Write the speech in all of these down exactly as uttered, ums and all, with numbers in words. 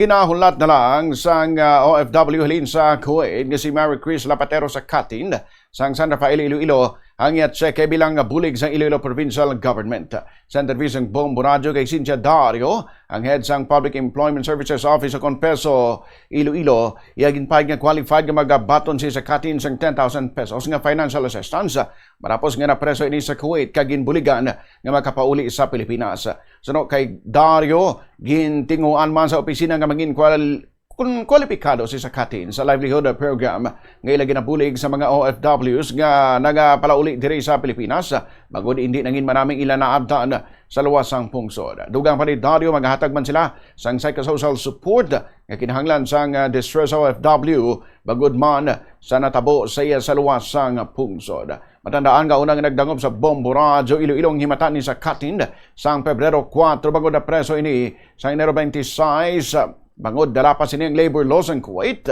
Ginahulat na lang sang, ah, O F W halin sa Kuwait nga si Mary Chris Lapatero sa Katin, sang San Rafael, Iloilo, ang iya tseke bilang bulig sa Iloilo Provincial Government. Sa interview sang Bombo Radyo kay Cynthia Dario, ang head sang Public Employment Services Office sa Confeso, Iloilo, iya ginpahayag nga qualified nga magabaton si sa Katin sang ten thousand pesos nga financial assistance, matapos nga napreso ini sa Kuwait kag ginbuligan nga makapauli sa Pilipinas. Suno kay Dario, gintinguan man sa opisina nga mangin kwal-, kun kwalipikado si sa Katin sa livelihood program nga ila ginabulig sa mga O F Ws nga nagapalauli diri sa Pilipinas, bangod hindi nangin manaming ila naabtan sa luwas sang pungsod. Dugang pa ni Dario, magahatag man sila sang psychosocial support nga kinahanglan sang, ah, distress O F W, bangod man sa natabo sa iya sa luwas sang pungsod. Matandaan nga unang nagdangop sa Bombo Radyo Iloilo ang himata ni sa Katin sang Pebrero kuwatro, bangod napreso ini sa Enero twenty-six, bangod dala pa sini ang labor law sang Kuwait.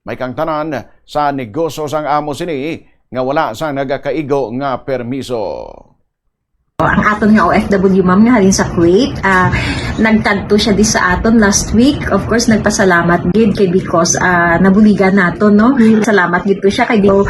May kang tanan sa negosyo sang amo sini nga wala sang nagakaigo nga permiso. Ang aton nga O F W, ma'am, nga halin sa Kuwait, ah, nagkadto siya di sa aton last week. Of course, nagpasalamat gid kay because, ah, nabuligan naton, no? Salamat gid to siya kay di-,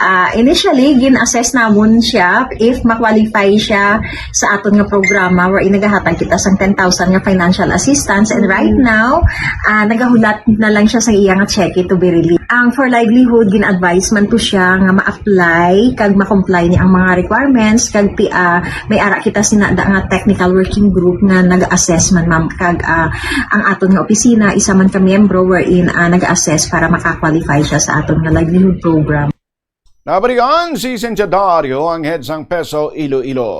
ah, initially gin-assess namon siya if ma-qualify siya sa aton nga programa wherein nagahatag kita sang ten thousand nga financial assistance, and right now, ah, nagahulat na lang siya sa iya nga cheque to be released. Ang For Livelihood, gin-advise man to siya nga ma-apply kag ma-comply ni ang mga requirements kag pi-, ah, may ara kita sinada nga technical working group nga nag-assess man, ma'am, kag, ah, ang aton nga opisina isa man ka miyembro wherein, ah, nag-assess para maka-qualify siya sa aton nga livelihood program. Nabalikan si Cynthia Dario, ang head sang Peso Iloilo.